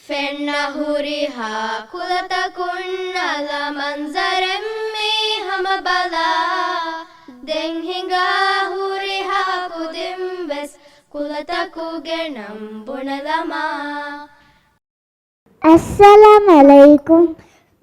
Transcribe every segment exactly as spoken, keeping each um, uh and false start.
ފެންނަ ހުރިހާ ކުލަތަކުން އަލަ މަންޒަރެއް މީ ހަމަ ބަލާ. ދެން ހިނގާ ހުރިހާ ކުދިން ވެސް ކުލަތަކުގެ ނަން ބުނެލަމާ. އައްސަލާމް އަލައިކުމް.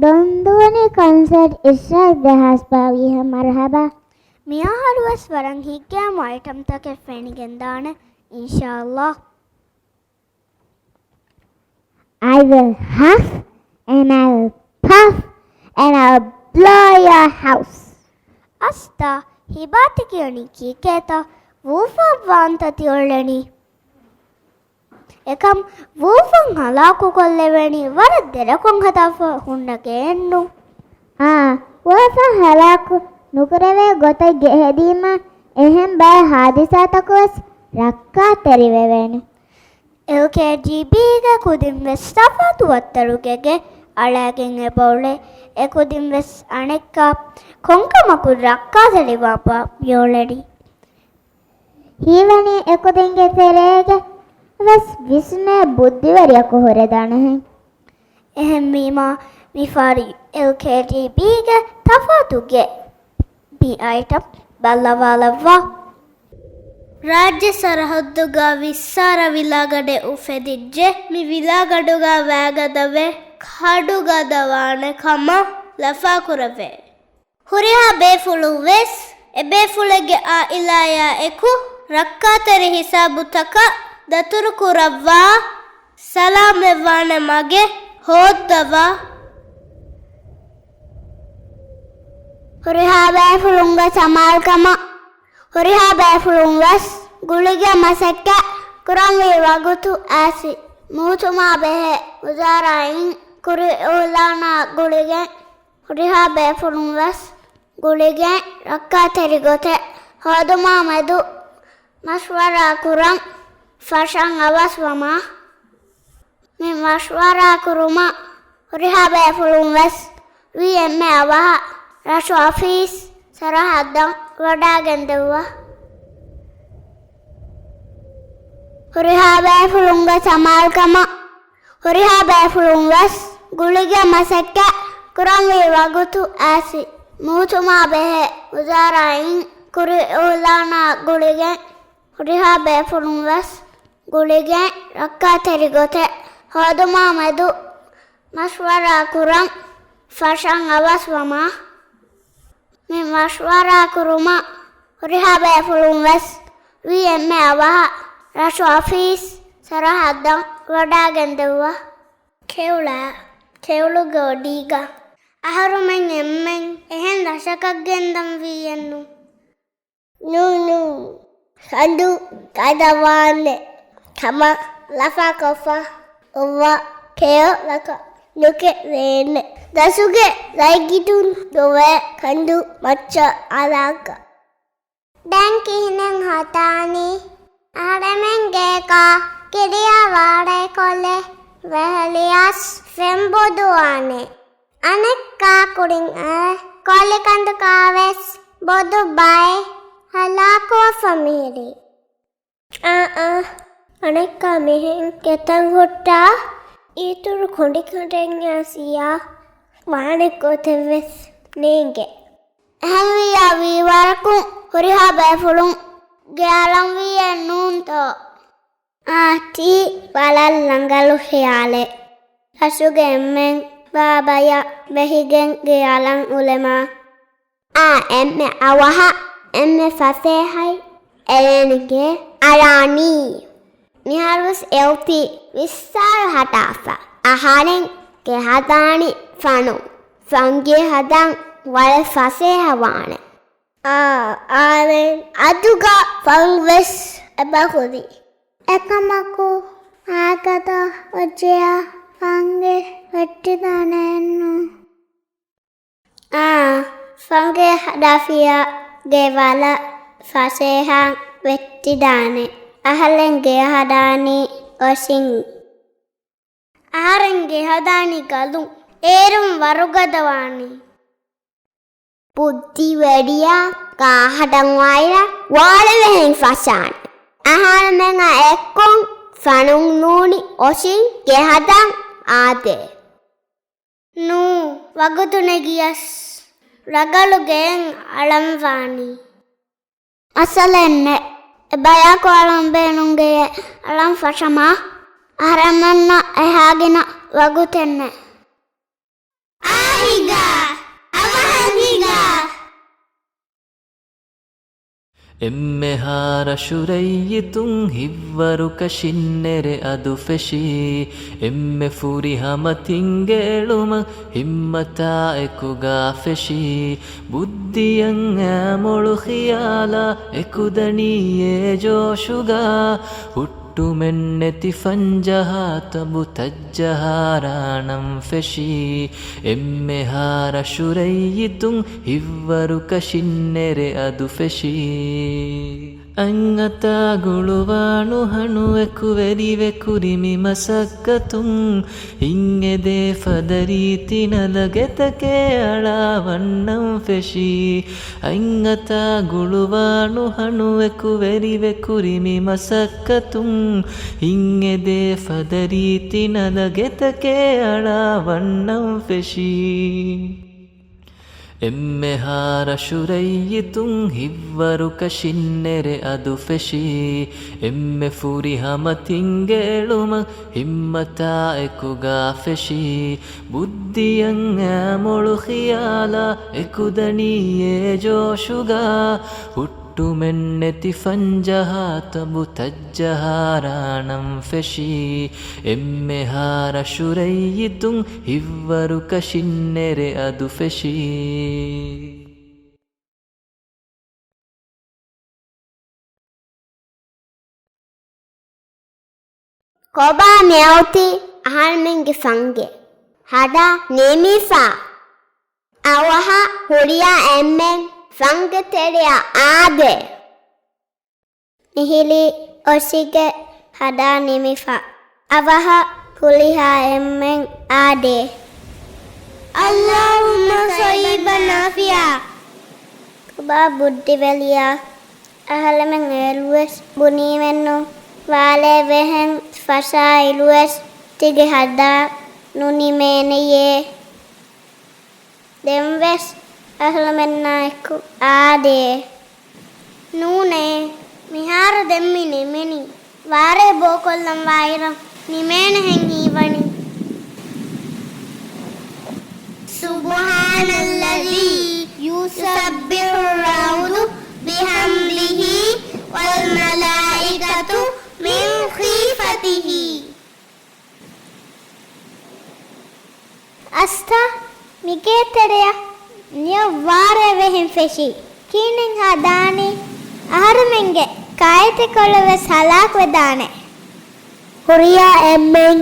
ދޮންދޫނި ކޮންސަރޓް އިޝްރާގް ދެހާސް ބާވީހަށް މަރުހަބާ. މިއަހަރުވެސް ވަރަށް ހިތްގައިމު އައިޓަމްތަކެއް ފެނިގެންދާނެ، އިންޝާﷲ. I will huff and I will puff and I will blow your house. އަސްތާ، ހިބާ ތި ކިޔަނީ ކީކޭތަ؟ ވޫފަށް ވާންތަ ތި އުޅެނީ؟ އެކަމް ވޫފަށް ހަލާކުކޮށްލެވޭނީ ވަރަށް ދެރަކޮށް ހަދާފަ ހުންނަ ގެއެއްނު. އާ، ވޫފަށް ހަލާކު ނުކުރެވޭ ގޮތެއް ގެ ހެދީމަ އެހެން ބައެއް ހާދިސާތަކު ވެސް ރައްކާތެރިވެވޭނެ. އެލްކޭޖީބީގެ ކުދިން ވެސް ތަފާތު ވައްތަރުގެ ގެ އަޅައިގެން އެބައުޅޭ. އެ ކުދިން ވެސް އަނެއްކާ ކޮންކަމަކު ރައްކާތެރިވާފަ މިއުޅެނީ. ހީވަނީ އެކުދިންގެ ތެރޭގަ ވެސް ވިސްނޭ ބުއްދިވެރިޔަކު ހުރެދާނެހެން. އެހެންވީމާ، މިފަހަރު އެލްކޭޖީބީގެ ތަފާތު ގެ މި އައިޓަމް ބައްލަވާލައްވާ. ރާއްޖެ ސަރަހައްދުގަ ވިއްސާރަ ވިލާގަޑެއް އުފެދިއްޖެ. މި ވިލާގަޑުގަ ވައިގަދަވެ، ކަޑުގަދަވާނެ ކަމަށް ލަފާކުރެވޭ. ހުރިހާ ބޭފުޅުން ވެސް އެބޭފުޅެއްގެ އާއިލާޔާ އެކު ރައްކާތެރި ހިސާބުތަކަށް ދަތުރުކުރައްވާ، ސަލާމަތްވާނެ މަގެއް ހޯއްދަވާ. ހުރިހާ ބޭފުޅުންގެ ސަމާލުކަމަށް ހުރިހާ ބޭފުޅުން ވެސް ގުޅިގެން މަސައްކަތް ކުރަންވީ ވަގުތު އައިސް މޫސުމާ ބެހޭ ވުޒާރާއިން ކުރި އިއުލާނާ ގުޅިގެން ހުރިހާ ބޭފުޅުން ވެސް ގުޅިގެން ރައްކާތެރި ގޮތެއް ހޯދުމާ މެދު މަޝްވަރާ ކުރަން ފަށަން އަވަސްވަމާ، މި މަޝްވަރާ ކުރުމަށް ހުރިހާ ބޭފުޅުން ވެސް ވީ އެންމެ އަވަހަށް ރަށު އޮފީސް ސަރަހައްދަށް ވަޑައިގެންދެއްވާ. ހުރިހާ ބޭފުޅުންގެ ސަމާލުކަމަށް ހުރިހާ ބޭފުޅުން ވެސް ގުޅިގެން މަސައްކަތް ކުރަންވީ ވަގުތު އައިސް މޫސުމާ ބެހޭ ވުޒާރާއިން ކުރި އިއުލާނާ ގުޅިގެން ހުރިހާ ބޭފުޅުން ވެސް ގުޅިގެން ރައްކާތެރި ގޮތެއް ހޯދުމާ މެދު މަޝްވަރާ ކުރަން ފަށަން އަވަސްވަމާ، މި މަޝްވަރާ ކުރުމަށް ހުރިހާ ބޭފުޅުން ވެސް ވީ އެންމެ އަވަހަށް ރަށު އޮފީސް ސަރަހައްދަށް ވަޑައިގެންދެއްވާ. ކެއުޅާ، ކެއުޅުގެ އޮޑީގަ އަހަރުމެން އެންމެން އެހެން ރަށަކަށް ގެންދަން ވީއެއްނު. ނޫން ނޫން. ކަނދު ކަނދަވާނެ ކަމަށް ލަފާކޮށްފަ އޮއްވާ ކެޔޮލަކަށް ނުކެރޭނެ. ދަސުގެ ލައިގިތުން ދޮވޭ ކަނދު މައްޗަށް އަޅާކަށް. ދެން ކިހިނެއް ހަދާނީ؟ އަހަރެމެން ގޭގަ ކިރިޔާ ވާޑައިކޮށްލެ ވެހެލިޔަސް ފެން ބޮދުވާނެ. އަނެއްކާ ކުރިން އެ ކޮލިކަނދަކާ ވެސް ބޮދު ބައެއް ހަލާކުވެފަ މިހިރީ. އާ، އާ، އަނެއްކާ މިހެން ގެތައް ހުއްޓާ އިތުރު ކޮނޑިކަނޑެއް އައިސް އިޔާ ވާނެ ގޮތެއް ވެސް ނޭނގެ. އެހެންވިއްޔާ ވީވަރަކުން ހުރިހާ ބޭފުޅުން ގެއަޅަންވީއެއް ނޫންތޯ؟ އާ، ތީ ވަރަށް ރަނގަޅު ހެޔާލެއް. ރަށުގެ އެންމެން ބާބަޔަށް ވެހިގެން ގެއަޅަން އުޅެމާ. އާ، އެންމެ އަވަހަށް އެންމެ ފަސޭހައިން އެޅޭނެ ގެ އަޅާނީ. މިހާރުވެސް އެލްޕީ ވިއްސާރަ ހަދާފަ. އަހަރެން ގެ ހަދާނީ ފަނުން. ފަންގެ ހަދަން ވަރަށް ފަސޭހަވާނެ. އާ، އާނެ. އަދުގަ ފަން ވެސް އެބަހުރި. އެކަމަކު އާގަދަ އޮޖެއާ ފަންގެ ވެއްޓިދާނެއެއްނު. އާ، ފަންގެ ހަދާފިޔާ ގެ ވަރަށް ފަސޭހައިން ވެއްޓިދާނެ. އަހަރެން ގެ ހަދާނީ އޮށިން. އަހަރެން ގެ ހަދާނީ ގަލުން. އޭރުން ވަރުގަދަވާނީ. ބުއްދިވެރިޔާ ގާ ހަދަން ވާއިރަށް ވާޅުވެހެން ފަށާނެ. އަހަރެމެންނާ އެއްކޮށް ފަނުން ނޫނީ އޮށިން ގެ ހަދަން އާދޭ. ނޫ، ވަގުތު ނެގިޔަސް ރަގަޅު ގެއިން އަޅަން ވާނީ. އަސަލެއް ނެތް. އެބަޔަކު އަޅަން ބޭނުންގެޔޭ. އަޅަން ފަށަމާ. އަހަރެމެންނަށް އެހާ ގިނަ ވަގުތެއް ނެތް. އާ ހިނގާ، އަވަހަށް ހިނގާ. އެންމެހާ ރަށު ރައްޔިތުން ހިތްވަރު ކަށިން ނެރެ އަދު ފެށީ. އެންމެ ފުރިހަމަ ތިންގެ އެޅުމަށް ހިންމަތާ އެކުގާ ފެށީ. ބުއްދިއަށް އާ މޮޅު ޚިޔާލާ އެކުދަނީ އެ ޖޯޝުގާ. ހުއްޓުމެއް ނެތި ފަންޖަހާ ތަނބު ތައްޖަހާ ރާނަން ފެށީ. އެންމެހާ ރަށު ރައްޔިތުން ހިތްވަރު ކަށިން ނެރެ އަދު ފެށީ. އަތްއަތާ ގުޅުވާ ނުހަނު އެކުވެރިވެ ކުރި މި މަސައްކަތުން، ހިތްއެދޭ ފަދަ ރީތި ނަލަ ގެތަކެއް އަޅާ ވަންނަން ފެށީ. އަތްއަތާ ގުޅުވާ ނުހަނު އެކުވެރިވެ ކުރި މި މަސައްކަތުން، ހިތްއެދޭ ފަދަ ރީތި ނަލަ ގެތަކެއް އަޅާ ވަންނަން ފެށީ. އެންމެހާ ރަށު ރައްޔިތުން ހިތްވަރު ކަށިން ނެރެ އަދު ފެށީ. އެންމެ ފުރިހަމަ ތިންގެ އެޅުމަށް ހިންމަތާ އެކުގާ ފެށީ. ބުއްދިއަށް އާ މޮޅު ޚިޔާލާ އެކުދަނީ އެ ޖޯޝުގާ. ހުއްޓުމެއް ނެތި ފަންޖަހާ ތަނބު ތައްޖަހާ ރާނަން ފެށީ. އެންމެހާ ރަށު ރައްޔިތުން ހިތްވަރު ކަށިން ނެރެ އަދު ފެށީ. ކޮބާ މިއޮތީ އަހަރުމެންގެ ފަންގެ ހަދާ ނިމިފަ؟ އަވަހަށް ހުރިހާ އެންމެން ފަންގެ ތެރެއަށް އާދޭ. މިހިރީ އޮށިގެ ހަދާ ނިމިފަ. އަވަހަށް ހުރިހާ އެންމެން އާދޭ. އައްލާހުއްމަ ޞައްޔިބަން ނާފިޢާ. ކޮބާ ބުއްދިވެރިޔާ؟ އަހަރެމެން އޭރުވެސް ބުނީމެއްނު، ވާރޭ ވެހެން ފަށާއިރުވެސް ތިގެ ހަދާ ނުނިމޭނެޔޭ. ދެންވެސް އަހަރުމެންނާއެކު އާދޭ. ނޫނޭ، މިހާރު ދެން މި ނިމެނީ. ވާރޭ ބޯކޮށްލަން ވާއިރަށް ނިމޭނެހެން ހީވަނީ. سبحان الذي يسبح الرعد بحمده والملائكة من خيفته. އަސްތާ، މިގޭތެރެއަށް ނިޔަ ވާރޭ ވެހެން ފެށީ. ކިހިނެއް ހަދާނީ؟ އަހަރުމެންގެ ކައިތިކޮޅެއް ވެސް ހަލާކުވެދާނެ. ހުރިހާ އެންމެން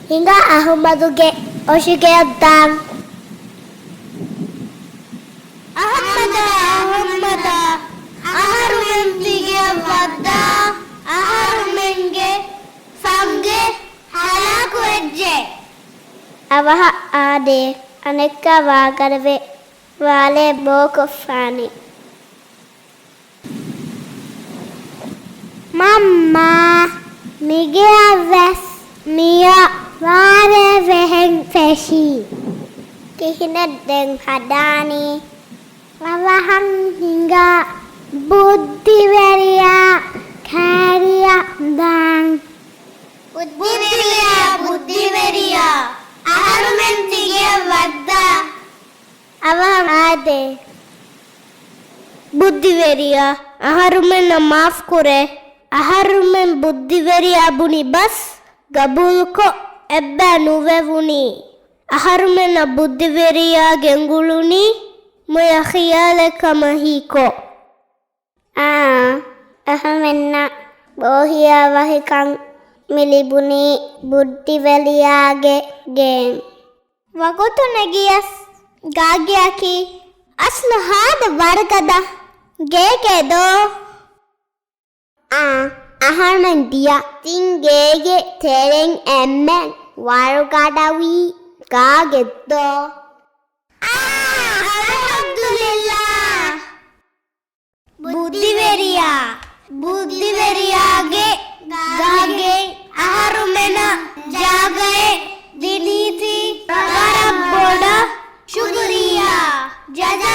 ހިނގާ އަހުމަދުގެ އޮށިގެއަށް ދާން. އަހައްމަދާ، އަހައްމަދާ، އަހަރުމެން ތިގެއަށް ވައްދާ، އަހަރުމެންގެ ފަންގެ ހަލާކުވެއްޖެ. އަވަހަށް އާދޭ، އަނެއްކާ ވާގަރަވޭ، ވާރޭ ބޯކޮށްފާނެ. މަންމާ، މިގެއަށް ވެސް މިއަށް ވާރޭ ވެހެން ފެށީ. ކިހިނެއް ދެން ހަދާނީ؟ އަވަހަށް ހިނގާ ބުއްދިވެރިޔާ ކާރިއަށް ދާން. ބުއްދިވެރިޔާ، ބުއްދިވެރިޔާ، އަހަރުމެން ތިގެއަށް ވައްދާ. އަވަހަށް އާދޭ. ބުއްދިވެރިޔާ، އަހަރުމެންނަށް މާފްކުރޭ. އަހަރުމެން ބުއްދިވެރިޔާ ބުނި ބަސް ގަބޫލުކޮށް އެއްބައި ނުވެވުނީ. އަހަރުމެންނަށް ބުއްދިވެރިޔާ ގެންގުޅުނީ މޮޔަ ޚިޔާލެއް ކަމަށް ހީކޮށް. އާ، އަހަރުމެންނަށް ބޯހިޔާވަހިކަން މި ލިބުނީ ބުއްދިވެރިޔާގެ ގެއިން. ވަގުތު ނެގިޔަސް ގާގެއަކީ އަސްލު ހާދަ ވަރުގަދަ ގޭގެ ދޯ؟ އާ، އަހަރުމެން ދިޔަ ތިން ގޭގެ ތެރެއިން އެންމެން ވަރުގަދަވީ ގާގެ ދޯ؟ އާ، އަލްޙަމްދުލިއްލާހް. ބުއްދިވެރިޔާ، ބުއްދިވެރިޔާގެ ގާގެއިން އަހަރުމެނަށް ޖާގައެއް ދިނީ ޖަޒާ